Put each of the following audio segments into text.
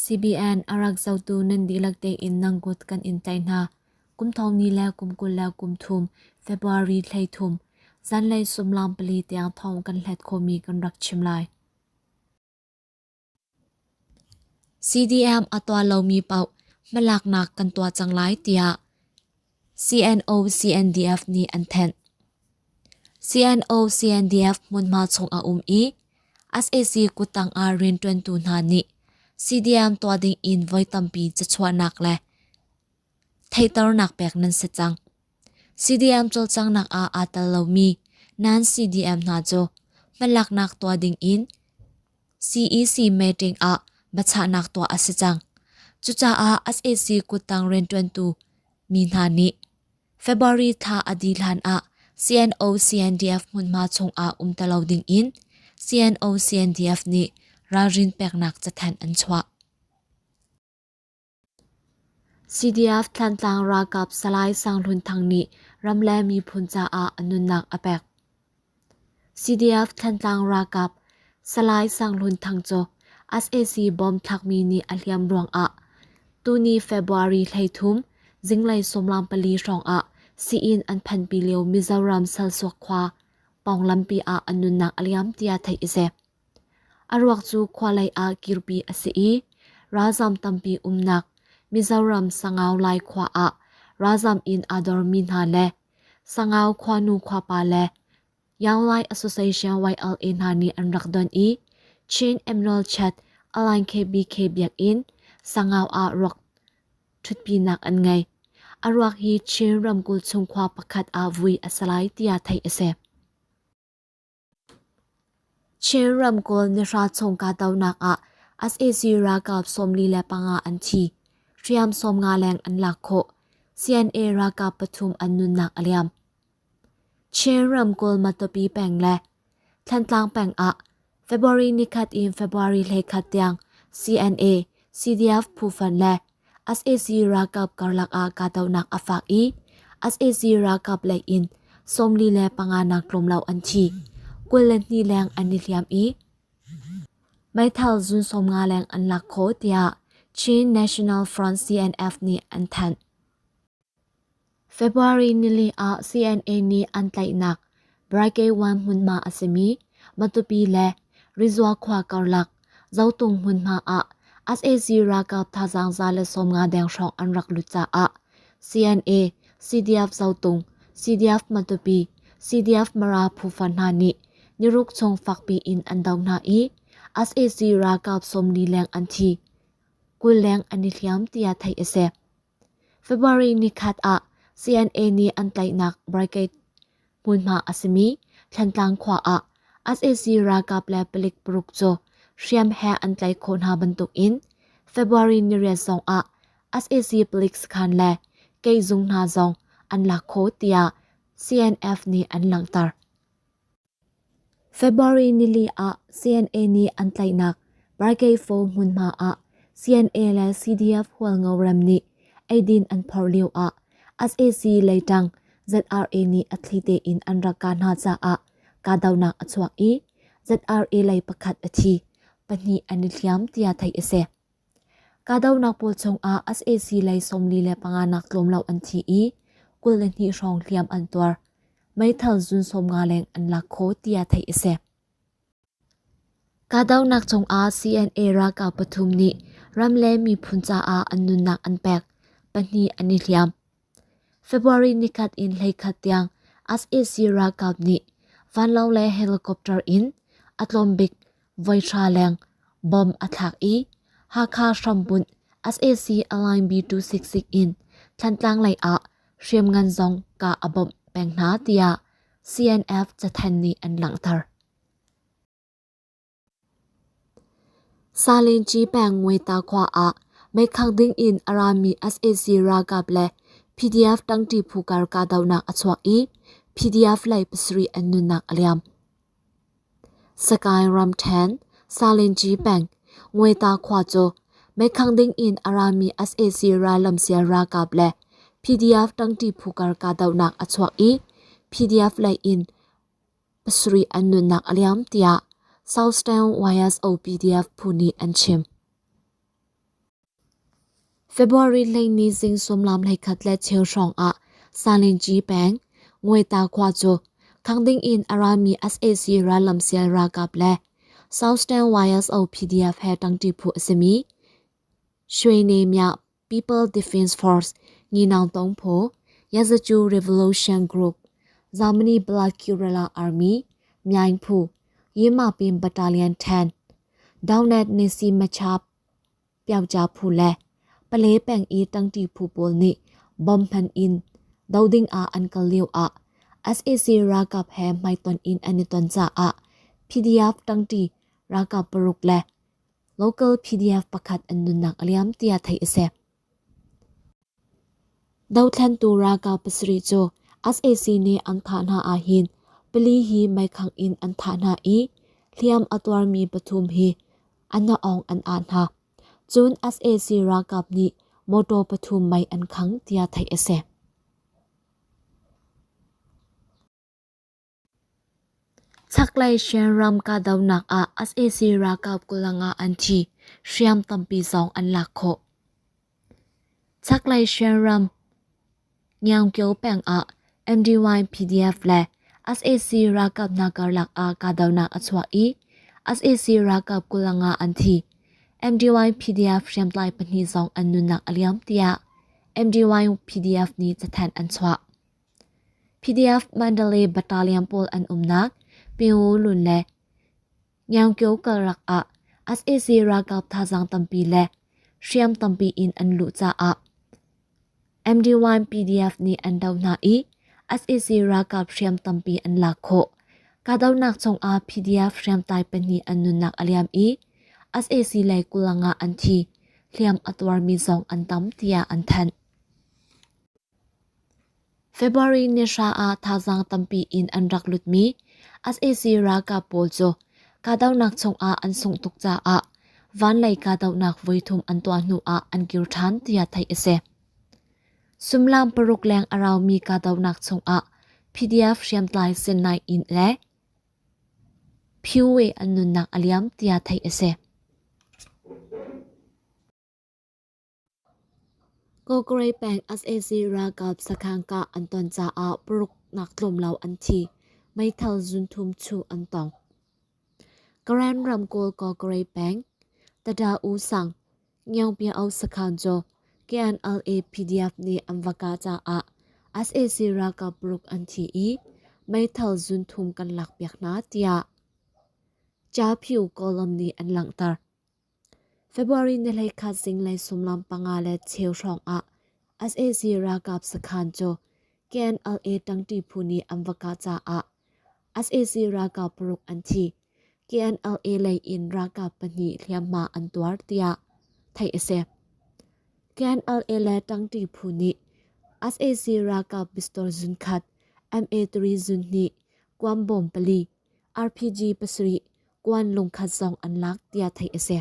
CBN a rak zohtu nan dihlak tein nan kut kan in tlaih hna. Kum thong ni le kum 23 February 13 zanlei suimilam 4 tiang thawng kan hlet khawhmi kan rak chim lai. CDM a tuah lomi paoh hmalaknak kan tuah cang lai tiah CNO-CNDF nih an thanh. CNO-CNDF hmunhma chung a um i sac kuttang ah rianṭuantu hna nih CDM tuah ding in voi tampi cachuahnak le theihternak pek nan si cang. CDM cawlcanghnak ah aa tel lomi nan CDM hna cu hmalaknak tuah ding in CEC meeting ah biachahnak tuah a si cang. Cucaah sac kuttang rianṭuantu mi hna nih February thla a dih hlan ah CNO-CNDF hmunhma chungah um ti lo ding in CNO-CNDF nih ralrin peknak cathanh an chuah. CDF Thantlang ralkap Salai Sang Hlun Thang nih ram le miphun caah a nunnak a pek. CDF Thantlang ralkap Salai Sang Hlun Thang cu sac bomb thlakmi nih a hliam ruangah tuni February 13 zinglei 14 hrawngah sii-inn an phanpi lio Mizoram Salsuak khua pawng lampi ah a nunnak a liam tiah theih a si. A ruak cu khua lei ah kirpi a si i ralzam tampi umnak Mizoram Sangau Lai khua ah ralzam in aa dormi hna le Sangau khuanu khuapa le Young Lai Association YLA hna nih an rak don i Chin Emerald Chat Align KBK biakinn Sangau ah ruak ṭhutpinak an ngei. A ruak hi Chin ramkulh chung khua pakhat ah vui a si lai tiah theih a si. Chin ramkulh nihra chung kahdohnak ah sac ralkap 45 an thi. Hriam 50 leng an lak khawh. CNA ralkap pathum an nunnak a liam. Chin ramkulh Matupi peng le Thantlang peng ah February nikhat in February 21 tiang CNA, CDF phu le sac ralkap karlak ah kahdohnak a fak i sac ralkap lei in 45 nak tlawm lo an thi. 22 leng an i hliam i meithal zun 50 leng an lak khawh tiah Chin National Front CNF nih an thanh. February nili ah CNA nih an tlaihnak Brigade 1 hmunhma a simi Matupi le Rizua khua karlak Zotung hmunhma ah sac ralkap thazaang 150 deng hrawng an rak lut caah CNA, CDF Zotung, CDF Matupi, CDF Mara phufa hna nih niruk chung fakpi in an do hna i sac ralkap 40 leng an thi, 20 leng an i hliam tiah theih a si. February nikhat ah CNA nih an tlaihnak brigade hmunhma a simi Thantlang khua ah sac ralkap le palik paruk cu hriam he an tlaih khawh hna bantukin February niriat zong ah sac palik sakhan le keizung hna zong an lak khawh tiah CNF nih an langhter. February nili ah CNA nih an tlaihnak Brigade 4 hmunhma ah CNA le CDF Hualngo ram nih eidin an phorh lio ah sac leitang ZRA nih a thli tein an rak kah hna caah kahdohnak a chuak i ZRA lei pakhat a thi, pahnih an i hliam tiah theih a si. Kahdohnak pawl chungah sac lei 45 nak tlawm lo an thi i 22 hrawng hliam an tuar. Meithal zun 50 leng an lak khawh tiah theih a si. Kahdohnak chungah CNA ralkap pathum nih ram le miphun caah an nunnak an pek, pahnih an i hliam. February nikhat in 11 tiang sac ralkap nih vanlawng le helicopter in a tlawmbik voi hra leng bomb a thlak i Hakha hrambunh sac Align B266 in Thantlang lei ah hriamngan zong kah a bawmh peng hna tiah CNF cathanh nih an langhter. Salingci peng Ngweta khua ah meikhang ding in a rami sac ralkap le PDF ṭangṭi phu kar kahdohnak a chuak i PDF lei pasarih an nunnak a liam. Sagaing ramṭhen Salingci peng Ngweta khua cu meikhang ding in a rami sac rallamsial ralkap le PDF ṭangṭi phu kar kahdohnak a chuak i PDF lei in pasarih an nunnak a liam tiah Southtown YSO PDF phu nih an chim. February 12 zing sumlam 11 le cheu hrawng ah Salingci peng Ngweta khua cu khangding in a rami sac rallamsial ralkap le Southern YSO PDF he ṭangṭi phu a simi Shwe Mya People Defense Force Nginang Tong Phu Yazachu Revolution Group Germany Black Guerrilla Army Myaing Phu Yimapin Battalion 10 Downnet Nisi Machap Pyaucha phu le Pale peng i ṭangṭi phu pawl nih bom hman in do ding ah an kal lio ah sac ralkap he hmaitonh in an i ton caah PDF ṭangṭi ralkap paruk le local PDF pakhat an nunnak a liam tiah theih a si. Dothlentu ralkap pasarih cu sac nih an thah hna ahhin pali hi meikhangh in an thah hna i hliam a tuarmi pathum hi an awng an ah hna. Cun sac ralkap nih motor pathum mei an khang tiah theih a si. Chaklei Shan ram kahdohnak ah sac ralkap 25 an thi, hriam tampi zong an lak khawh. Chaklei Shan ram Nyaungkyo peng ah MDY PDF le sac ralkap hna karlak ah kahdohnak a chuak i sac ralkap 25 an thi. MDY PDF hriamtlai pahnih zong an nunnak a liam tiah MDY PDF nih cathanh an chuah. PDF Mandalay Battalion pawl an umnak Pyongyang le Nyaungkyo karlak ah sac ralkap thazaang tampi le hriam tampi in an luh caah MD1 PDF nih an doh hna i sac ralkap hriam tampi an lak khawh. Kahdohnak chungah PDF hriamtlai pahnih an nunnak a liam i sac lei 25 an thi, hliam a tuarmi zong an tam tiah an thanh. February ni hra ah thazaang tampi in an rak lutmi sac ralkap pawl cu kahdohnak chungah an sungh tuk caah vanlei kahdohnak voithum an tuah hnu ah an kir ṭhan tiah theih a si. Sumlam paruk leng a raumi kahdohnak chungah PDF hriamtlai Sinai in le Phiwe an nunnak a liam tiah theih a si. Kawkray peng sac ralkap sakhan kah an ton caah paruk nak tlawm lo an thi. Meithal zunthum chuh an tong. Karen ramkawl Kawkray peng Tada U sang Ngiangpia-o sakhan cu KNLA PDF nih an va kah caah sac ralkap paruk an thi i meithal zunthum kan lakpiak hna tiah Caphiu Kawlram nih an langhter. February ni 11 zinglei sumlam panga le cheu hrawng ah sac ralkap sakhan cu KNLA ṭangṭi phu nih an va kah caah sac ralkap paruk an thi. KNLA lei in ralkap pahnih hliamhma an tuar tiah theih a si. KNLA le ṭangṭi phu nih sac ralkap pistol zunkhat, MA3 zunhnih, kuambawm pali, RPG pasarih, kuan lungkhat zong an lak tiah theih a si.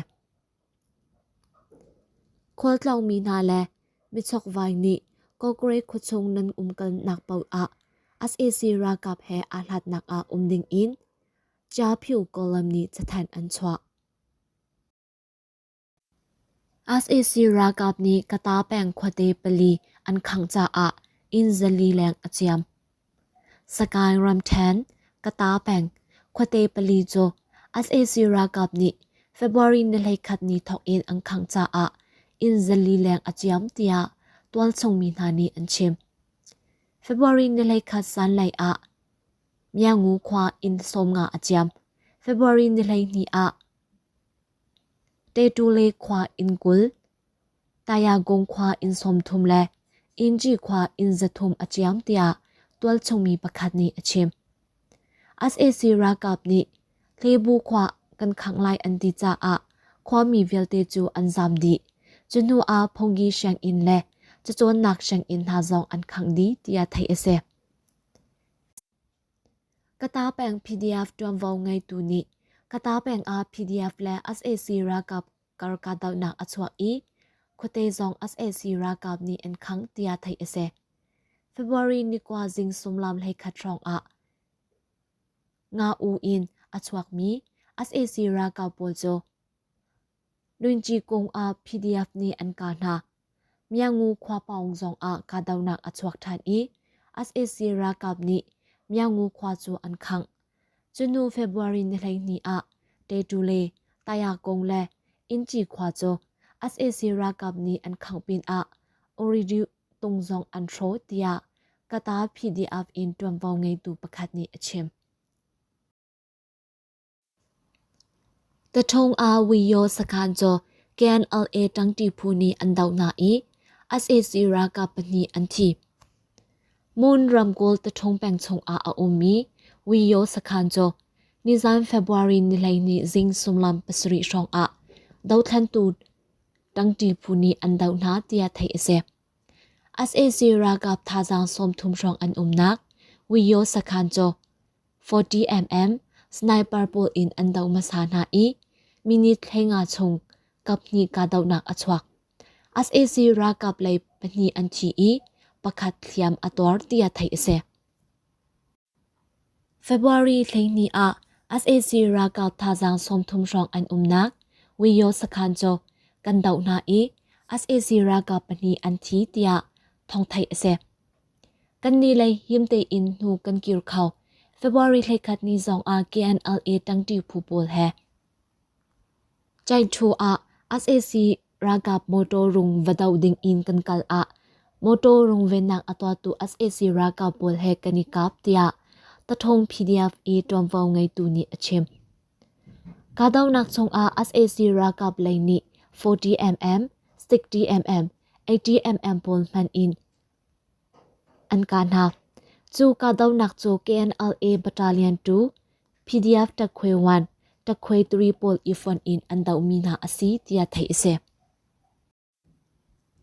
Khualtlawngmi hna le michokvai nih Kawkre khuachung nan umkalnak paoh ah sac ralkap he aa hlatnak ah um ding in Chiaphiu Kawlram nih cathanh an chuah. Sac ralkap nih Kata peng khuate pali an khangh caah inn zali leng a ciam. Sagaing ramṭhen Kata peng khuate pali cu sac ralkap nih February ni 11 ni thawk in an khangh caah inn zali leng a ciam tiah tualchung mi hna nih an chim. February ni 11 zanlei ah Myangu khua inn 50 a ciam. February ni 12 ah Tetule khua inn 20, Tayagong khua inn 30 le Inji khua inn 300 a ciam tiah tualchung mi pakhat nih a chim. Sac ralkap nih Hlebu khua kan khangh lai an ti caah khuami vialte cu an zaam dih. Cu hnu ah phungki sianginn le cacawnnak sianginn hna zong an khangh dih tiah theih a si. Kata peng PDF ṭuanvo ngeitu nih Kata peng ah PDF le sac ralkap kar kahdohnak a chuak i khuate zong sac ralkap nih an khangh tiah theih a si. February ni kua zing sumlam 11 hrawng ah Nga U in a chuakmi sac ralkap pawl cu Lunci kung ah PDF nih an kah hna. Myangu khua pawng zong ah kahdohnak a chuak ṭhan i sac ralkap nih Myangu khua cu an khangh. Cunu February ni 12 ah Tetule, Tayakong le Inci khua cu sac ralkap nih an khangh pinah Oridu tung zong an hrawh tiah Kata PDF in ṭuanvo ngeitu pakhat nih a chim. Taṭhawng ah Wiyo sakhan cu KNLA ṭangṭi phu nih an doh hna i sac ralkap pahnih an thi. Mon ramkulh Taṭhawng peng chungah a ummi Wiyo sakhan cu nizan February ni 12 zing sumlam 7 hrawngah dothlentu ṭangṭi phu nih an doh hna tiah theih a si. Sac ralkap thazaang 30 hrawng an umnak Wiyo sakhan cu 40mm sniper pawl in an doh hmasa hna i minute 15 chung kaphnih kahdohnak a chuak. Sac ralkap lei pahnih an thi i pakhat hliam a tuar tiah theih a si. February 12 ah sac ralkap thazaang 30 hrawng an umnak Wiyo sakhan cu kan doh hna i sac ralkap pahnih an thi tiah thawng theih a si. Kannih lei him tein hnu kan kir kho. February 11 ni zong ah KNLA ṭangṭi phu pawl he Chainṭhu ah sac ralkap motor rung va doh ding in kan kal ah motor rungvennak a tuahtu sac ralkap pawl he kan i kap tiah Tathong PDF i ṭuanvo ngeitu nih a chim. Kahdohnak chungah sac ralkap lei nih 40mm, 60mm, 80mm pawl hman in an kah hna. Cu kahdohnak cu KNLA Battalion 2, PDF Takhwe 1, Takhwe 3 pawl i fonh in an dohmi hna a si tiah theih a si.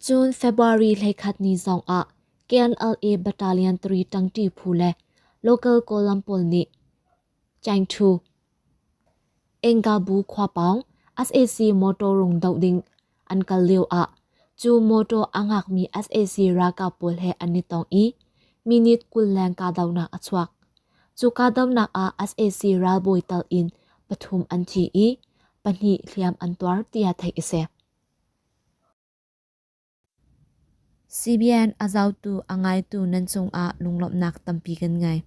Cun February 11 ni zong ah KNLA Battalion 3 ṭangṭi phu le local Kawlram pawl nih Chaingṭhu, Engkabu khua pawng sac motor rung doh ding an kal lio ah cu motor a ngakmi sac ralkap pawl he an i tong i minute 20 leng kahdohnak a chuak. Cu kahdohnak ah sac ralbawi tal in pathum an thi i pahnih hliam an tuar tiah theih a si. CBN a zohtu a ngaitu nan cungah lunglawmhnak tampi kan ngei.